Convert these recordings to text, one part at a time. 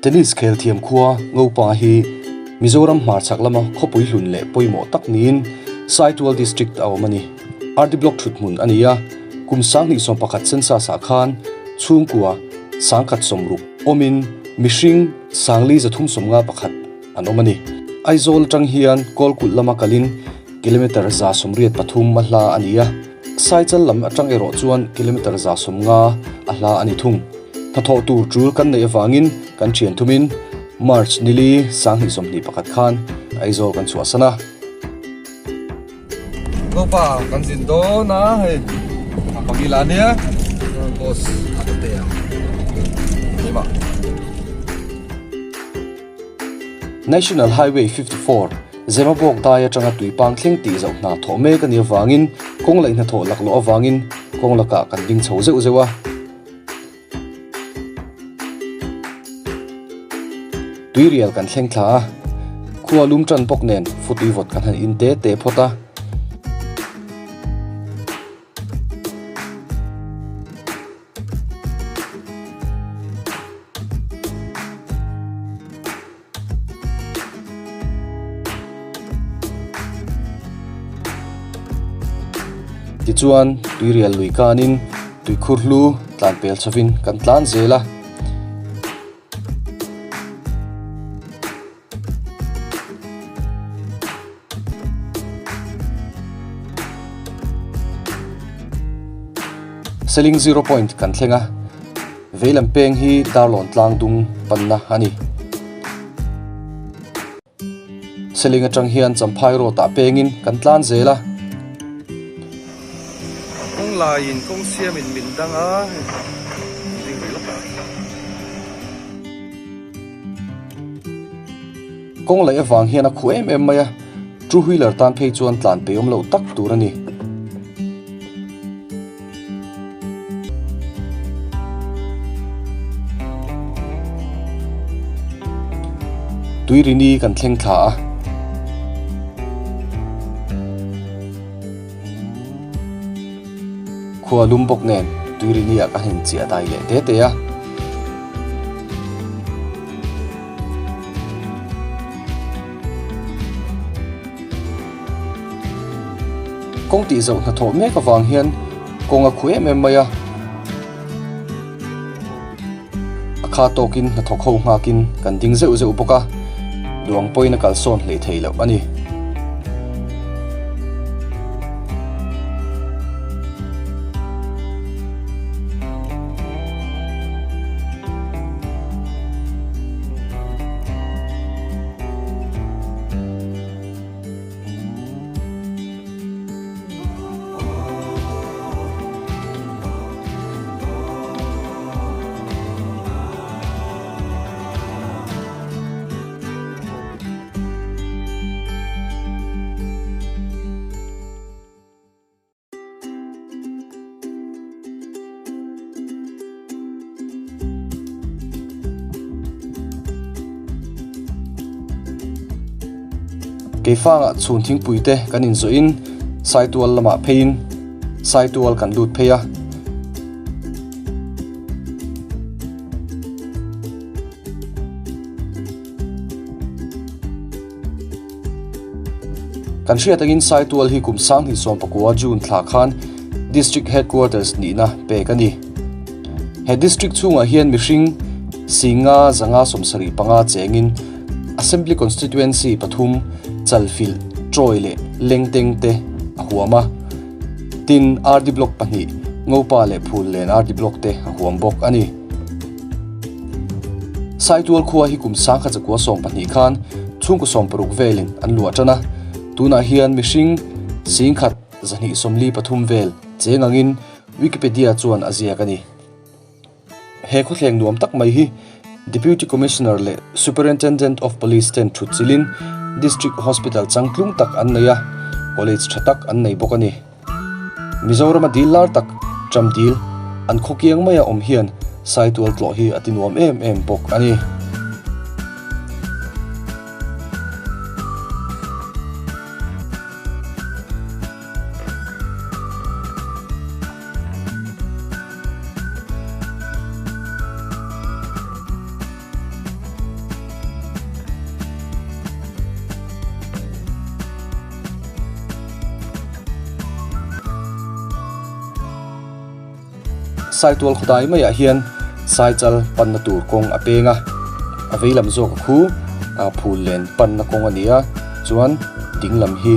Tennis khel thiam khua Ngopa hi Mizoram hmarchhak lama khawpui hlun leh pawimawh tak niin Saitual District a awm a ni. RD Block thuthmun a ni a, kum 2011 census ah khan chhungkua 160 awmin mihring 4,351 an awm a ni. Aizawl atang hian Kawlkulh lama kalin kilometre 183 a hla a ni a, Saichal lam atang erawh chuan kilometre 150 a hla a ni thung. Hnathawh tur tul kan neih avangin kan thian thumin March nili 2021 khan Aizawl kan chhuahsan a. Ngopa kan zin dawn a hei a pangila ania boss a ta te a keimah. National Highway 54, Zemabawk dai atanga tuipang thleng tih zoh hna thawh mek a nih avangin kawng laih hnathawh laklawh avangin kawng lakah kan ding chho zeuh zeuh a. Tuirial kan thleng thla a, khua lum tan bawk nen futui vawt kan han in te te phawt a. Tichuan, tuirial lui kanin tuikhur hlu tlan pel chhovin kan tlan zel a. Seling Zero Point kan thleng a, veilam peng hi Darlawn tlang dung panna a ni. Seling atang hian Champhai Road ah pengin kan tlan zel a. Kawng laiin kawng siamin min dang a, hei ding rih lawk a. Kawng laih avang hian a khuh em em mai a, two wheeler tan phei chuan tlan pe awm loh tak tur a ni. Tuirini kan thleng thla a. Khua lum bawk nen Tuirini ah ka hnin chiah dai leh te te a. Kawng tih zoh hnathawh mek avang hian kawng a khu em em mai a, a kha tawkin hnathawk ho nghakin kan ding zeuh zeuh bawk a, duang pawhin a kalsawn hlei thei loh a ni. Keifangah chhun thingpui te kan inzawhin Saitual lamah pheiin Saitual kan lut phei a. Kan hriat angin Saitual hi kum 2019 June thla khan District Headquarters nihna pek a ni. He district chhungah hian mihring Singa zanga 75 chengin Assembly Constituency pathum Chalfilh, Troy leh Lengteng te a huam a. Tin, RD Block pahnih Ngopa leh Phullen RD Block te a huam bawk a ni. Saitual khua hi kum 1912 khan chhungkaw 60 velin an luah tan a, tunah hian mihring 1,243 vel cheng angin Wikipedia chuan a ziak a ni. He khawthleng nuam tak mai hi Deputy Commissioner leh Superintendent of Police ten thut chilin District Hospital changtlung tak an nei a, College tha tak an nei bawk a ni. Mizorama dil lar tak Tram dil an khawkiang maia awm hian Saitual tlawh hi a ti nuam em em bawk a ni. Saitual khawdai maiah hian Saichal panna tur kawng a peng a, a vei lam zawk a khu phul len panna kawng a ni a, chuan ding lam hi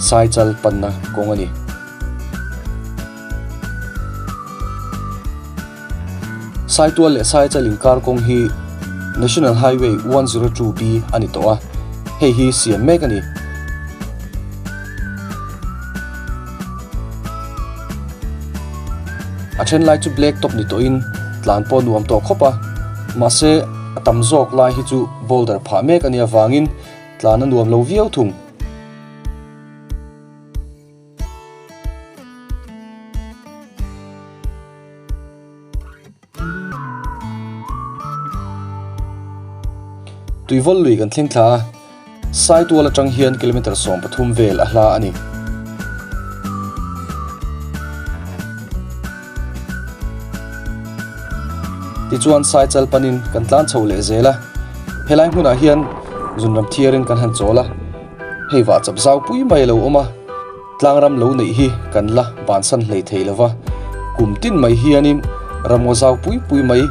Saichal panna kawng a ni. Saitual leh Saichal inkar kawng hi National Highway 102B a ni tawh a, hei hi siam mek a ni. A then lai chu black top ni tawhin tlan pawh nuam tawh khawp a, mahse a tam zawk lai hi chu boulder phah mek a nih avangin tlan a nuam lo viau thung. Tuivawl lui kan thleng thla a, Saitual atang hian kilometre 13 vel a hla a ni. Tichuan Saichal panin kan tlan chho leh zel a, helai hmunah hian zunram thiarin kan han chawl a, hei vah chap zau pui mai a lo awm a. Tlangram lo neih hi kan la bansan hlei thei lo va, kum tin mai hianin ramngaw zau pui pui mai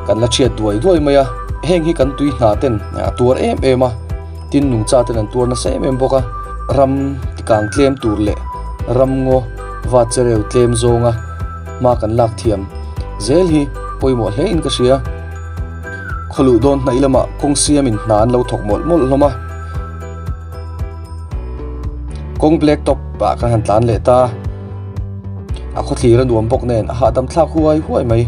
kan la thiat duai duai mai a, heng hi kan tui hna ten a tuar em em a, tin nungcha ten an tuar nasa em em bawk a, ram tikang tlem tur leh ramngaw va chereu tlem zawnga hma kan lak thiam zel hi pawimawh hle in ka hria. Khawluh dawn hnaih lamah kawng siamin hna an lo thawk mawlh mawlh hlawm a. Kawng black top ah kan han tlan leh ta a khawthlir a nuam bawk nen a hahdam thlak huai huai mai.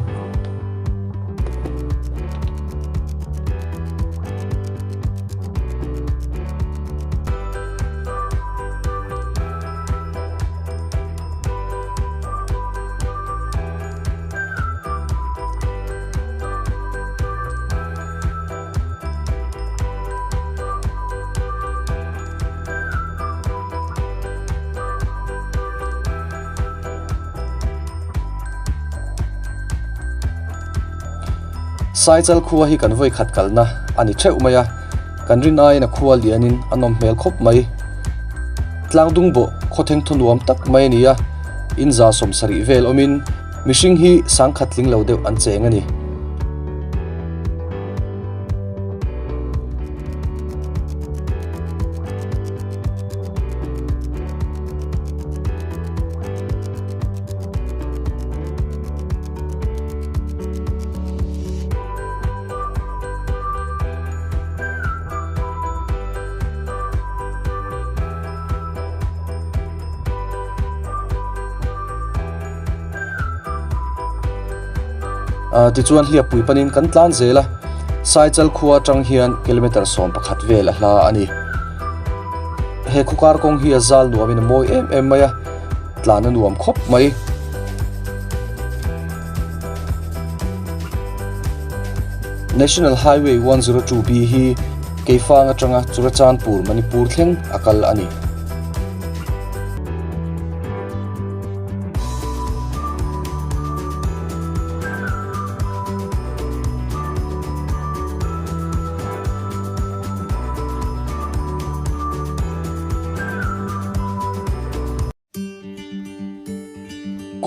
Saichal khua hi kan vawi khat kalna a ni theuh mai a, kan rin aiin a khua lianin a nawm hmel khawp mai. Tlangdung bawh khawtheng thu nuam tak mai a ni a, in za 70 vel awmin mihring hi sangkhat tling lo deuh an cheng a ni. Ah tichuan hliappui panin kan tlan zel a Saichal khua atang hian kilometre 11 vel a hla a ni he khawkar kawng hi a zal nuamin a mawi em em mai a tlan a nuam khawp mai. National Highway 102B hi Keifang atanga Churachandpur Manipur thleng a kal a ni.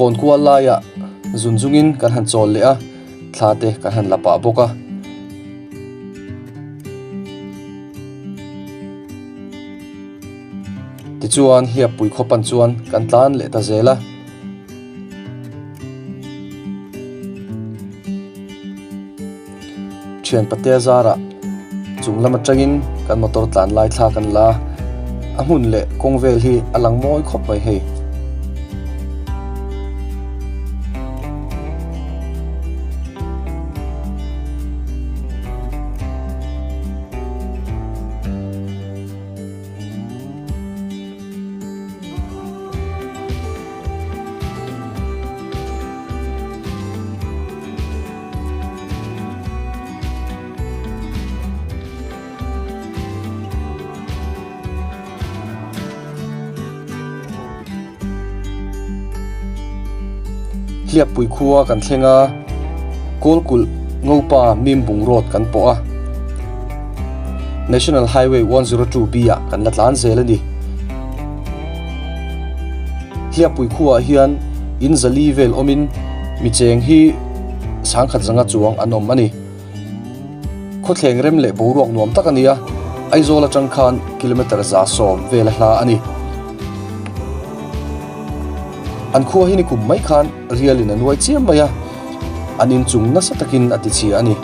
Kawn kual laiah zun zungin kan han chawl leh a, thla te kan han la pah bawk a. Tichuan hliappui khaw pan chuan kan tlan leh ta zel a. Thian patea zarah chung lam atangin kan motor tlan lai thla kan la a, a hmun leh kawng vel hi a lang mawi khawp mai hei. Hliappui khua kan thleng a, Kawlkulh Ngopa Mimbung Road kan pawh a, National Highway 102B ah kan la tlan zel a ni. Hliappui khuaah hian in zali vel awmin. Mi cheng hi sangkhat zanga chuang an awm a ni. Khawthleng rem leh boruak nuam tak a ni a, Aizawl atang khan kilometre 110 vel a hla a ni. An khua hi nikum mai khan rialin a nuai chiam mai a, an inchung nasa takin a tichhia a ni.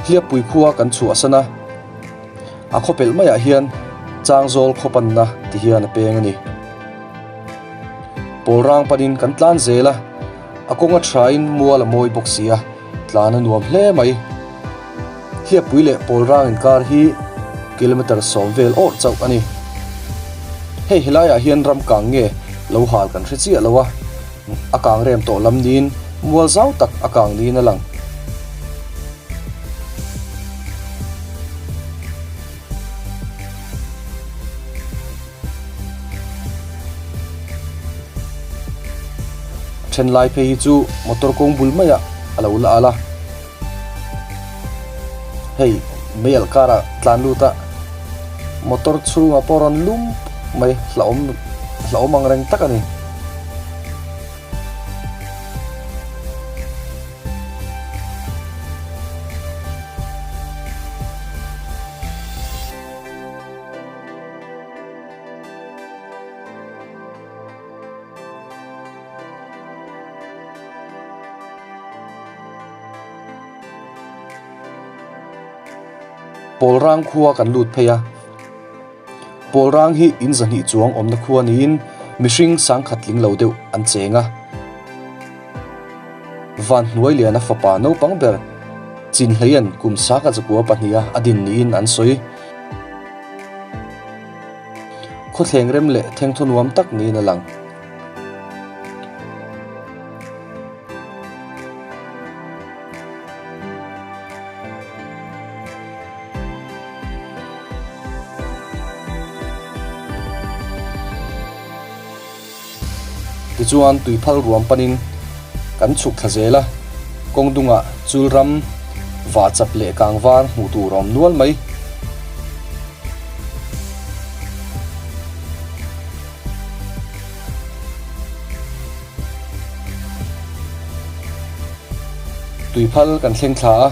Hliappui khua kan chhuahsan a, a khawpelh maiah hian Changzawl khaw panna ti hian a peng a ni. Pawl rang panin kan tlan zel a, a kawng a thain mual a mawi bawk si a, tlan a nuam hle mai. Hliappui leh pawl rang inkar hi kilometre 10 vel awrh chauh a ni. Hei helaiah hian ram kang nge lo hal kan hre chiah lo a, a kang rem tawh lam niin mual zau tak a kang niin a lang. A then lai phei hi chu motor kawng bul maiah a lo la al a, hei mei alh karah tlan lut a motor chhungah pawh rawn lum mai hlauhawm hlauhawm ang reng tak a ni. Pawl rang khua kan lut phei a, pawl rang hi in zahnih chuang awmna khua niin mihring sangkhat tling lo deuh an cheng a. Van hnuai liana fapa naupang ber Chinhleia'n kum saka zakua pahniha a din niin an sawi. Khawthleng rem leh thengthaw nuam tak niin a lang. Tichuan tuiphal ruam panin kan chhuk thla zel a, kawng dungah chul ram vah chap leh kang var hmuh tur a awm nual mai. Tuiphal kan thleng thla a.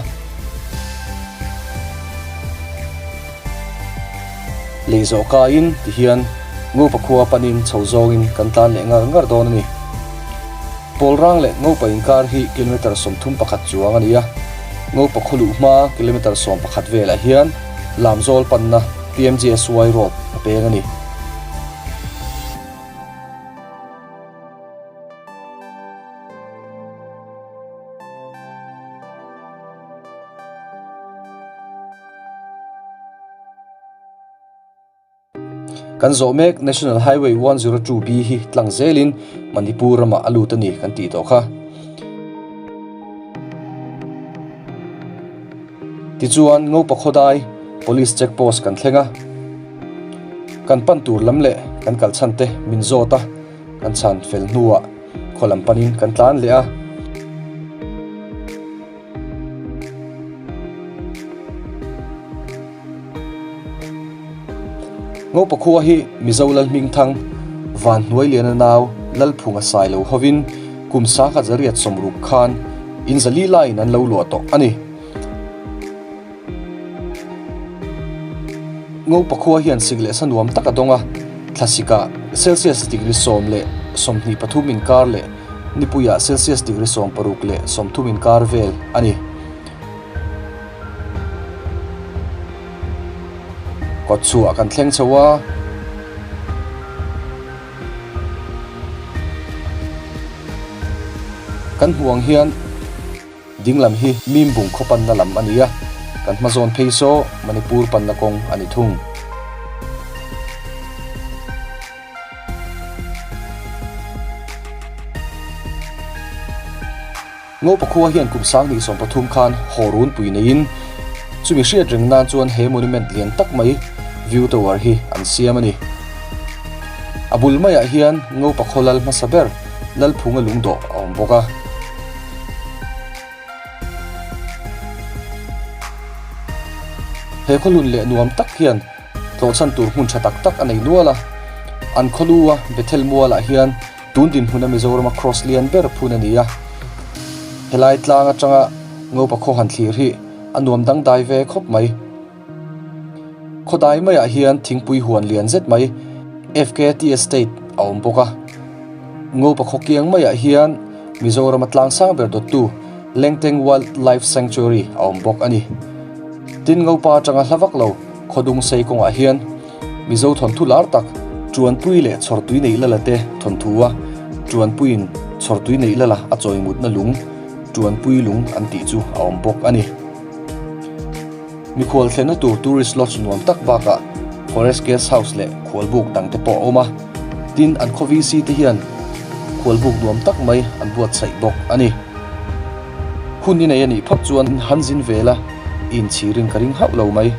Lei zawh kaiin tihian Ngopa khua panin chho zawngin kan tlan leh ngar ngar dawn a ni. Pawlrang leh Ngopa inkar hi kilometre 31 chuang a ni a, Ngopa khaw luh hma kilometre 11 velah hian Lamzawl panna PMGSY road a peng a ni. Kan zawh mek National Highway 102B hi tlang zelin Manipur ramah a lut a ni kan tih tawh kha. Tichuan Ngopa Khawdai Police Check Post kan thleng a, kan pan tur lam leh kan kal chhan te min zawt a, kan chhan fel hnuah khaw lam panin kan tlan leh a. Ngopa khua hi Mizo Lalhmingthang, Vanhnuailiana nau Lalphunga Sailo hovin kum sangkhat 860 khan in zali laiin an lo luah tawh a ni. Ngopa khua hian sik leh sa nuam tak a dawng a, thlasikah Celsius degree 10 leh 23 inkar leh nipuiah Celsius degree 16 leh 30 inkar vel a ni. Kawtchhuah kan thleng chho a. Kan hmuh ang hian ding lam hi Mimbung khaw panna lam a ni a, kan hma zawn phei saw Manipur panna kawng a ni thung. Ngopa khua hian kum 2013 khan haw runpui neiin chumi hriat reng nan chuan he monument lian tak mai view tower hi an siam a ni. A bul maiah hian Ngopa khaw lal hmasa ber Lalphunga lungdawh a awm bawk a. He khawhlun leh nuam tak hian tlawhchhan tur hmun tha tak tak a nei nual a. An khawlu a Bethel mualah hian tun dinhmuna Mizorama Cross lian ber phun a ni a. Helai tlang atanga Ngopa khaw han thlir hi a nuam dangdai ve khawp mai. Khawdai maiah hian thingpui huan lian zet mai FK Tea Estate a awm bawk a. Ngopa khaw kiang maiah hian Mizorama tlang sang ber dawttu Lengteng Wildlife Sanctuary a awm bawk a ni. Tin Ngopa atanga hla vak lo Khawdung sei kawngah hian Mizo thawnthu lar tak Tuanpui leh Chhawrtui neih lala te thawnthu a Tuanpuiin Chhawrtui neih lala a chawimutna lung Tuanpui lung an tih chu a awm bawk a ni. Mikhual thlenna tur tourist lodge nuam tak bakah forest guest house leh khualbuk dang te pawh a awm a, tin an khaw VC te hian khualbuk nuam tak mai an buatsaih bawk a ni. Hun i nei a nih phawt chuan han zin ve la, i inchhirin ka ring hauh lo mai.